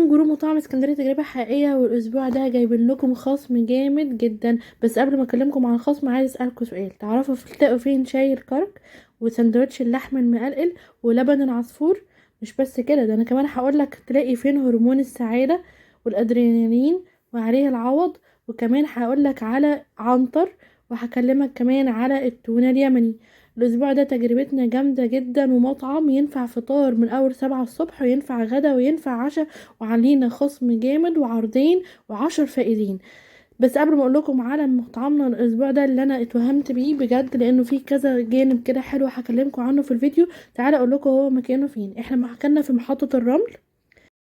من group مطاعم اسكندرية تجربه حقيقيه، والاسبوع ده جايبين لكم خصم جامد جدا. بس قبل ما اكلمكم عن الخصم عايز اسالكم سؤال: تعرفوا تلاقوا فين شاي الكرك وسندوتش اللحم المقلقل ولبن العصفور؟ مش بس كده، ده انا كمان هقولك تلاقي فين هرمون السعادة والادرينالين وعليه العوض، وكمان هقولك على عنتر، وهكلمك كمان على التونة اليمني. الاسبوع ده تجربتنا جامدة جدا، ومطعم ينفع فطار من اول 7 الصبح، وينفع غدا وينفع عشاء، وعلينا خصم جامد وعرضين و10 فائزين. بس قبل ما اقول لكم على مطعمنا الاسبوع ده اللي انا اتوهمت بيه بجد، لانه فيه كذا جانب كده حلو هكلمكم عنه في الفيديو، تعالى اقول لكم هو مكانه فين. احنا مكاننا في محطة الرمل،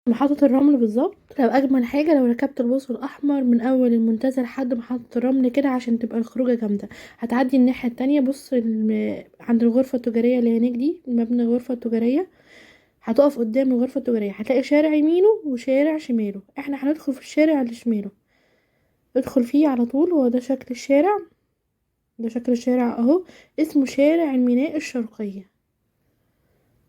محطة الرمل بالظبط. لو اجمل حاجة لو ركبت الباص الاحمر من اول المنتزه لحد محطة الرمل كده عشان تبقى الخروجة جامدة. هتعدي الناحية التانية، بص عند الغرفة التجارية اللي هناك دي، مبنى الغرفة التجارية، هتقف قدام الغرفة التجارية هتلاقي شارع يمينه وشارع شماله. احنا هندخل في الشارع اللي شماله، ادخل فيه على طول. هو ده شكل الشارع، ده شكل الشارع اهو، اسمه شارع الميناء الشرقية.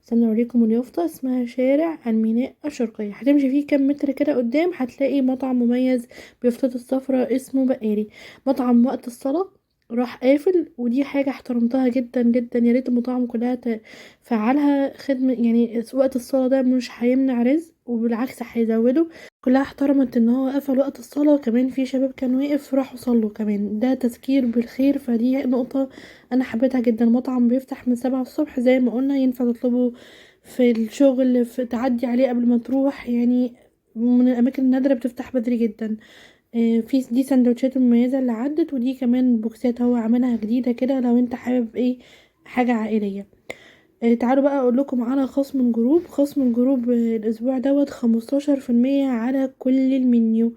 استنى اوريكم اليافطة، اسمها شارع الميناء الشرقية. هتمشي فيه كام متر كده قدام هتلاقي مطعم مميز بيافطته الصفرا اسمه بقالي. مطعم وقت الصلاة راح قافل، ودي حاجة احترمتها جدا جدا. يا ريت المطاعم كلها تفعلها خدمة، وقت الصلاة ده مش هيمنع رزق وبالعكس هيزوده. كلها احترمت ان هو قفل وقت الصلاة، وكمان في شباب كان واقف راحوا صلوا كمان، ده تذكير بالخير. فدي نقطة انا حبيتها جدا. المطعم بيفتح من 7 الصبح زي ما قلنا، ينفع تطلبه في الشغل، في تعدي عليه قبل ما تروح، من الاماكن النادرة بتفتح بدري جدا. في دي سندوتشات المميزة اللي عدت، ودي كمان بوكسات هو عاملها جديدة كده لو انت حابب حاجة عائلية. تعالوا بقى اقول لكم على خصم ال group. خصم ال group، الاسبوع دوت خمستاشر في المية على كل المنيو.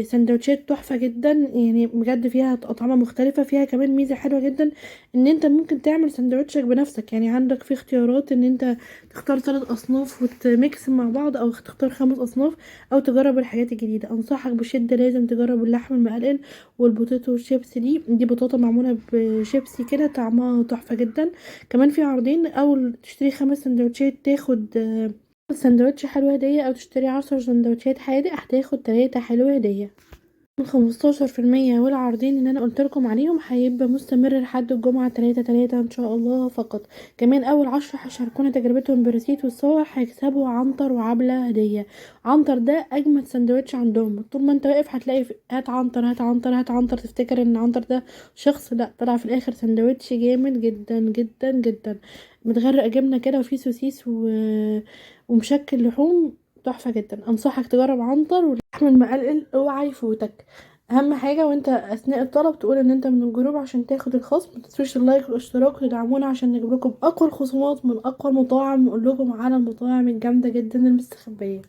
سندوتشات تحفة جدا، بجد فيها اطعمة مختلفة. فيها كمان ميزة حلوة جدا ان انت ممكن تعمل سندوتشك بنفسك، عندك في اختيارات ان انت تختار 3 اصناف وتميكس مع بعض، او تختار 5 اصناف، او تجرب الحاجات الجديدة. انصحك بشدة لازم تجرب اللحم المقلقل وال potato chips، دي بطاطا معمولة بشيبسي كده طعمها تحفة جدا. كمان في عرضين، او تشتري 5 سندوتشات تاخد سندوتش حلو هدية، او تشتري 10 سندوتشات حادق هتاخد 3 حلو هدية. من خمستاشر في المية والعرضين اللي انا قلت لكم عليهم هيبقى مستمر لحد الجمعة 3/3 ان شاء الله فقط. كمان اول 10 هيشاركونا تجربتهم بال receipt والصور هيكسبوا عنتر وعبلة هدية. عنتر ده اجمد سندوتش عندهم، طول ما انت واقف هتلاقي هات عنتر هات عنتر هات عنتر، تفتكر ان عنتر ده شخص، لا طلع في الاخر سندوتش جامد جدا جدا جدا، متغرق جبنة كده وفيه سوسيس ومشكل لحوم تحفة جدا. انصحك تجرب عنتر واللحم المقلقل اوعى يفوتك. اهم حاجة وانت اثناء الطلب تقول ان انت من ال group عشان تاخد الخصم. ما تنسوش ال like والاشتراك وتدعمونا عشان نجيب لكم اقوى الخصومات من اقوى المطاعم، ونقول لكم على المطاعم الجامدة جدا المستخبية.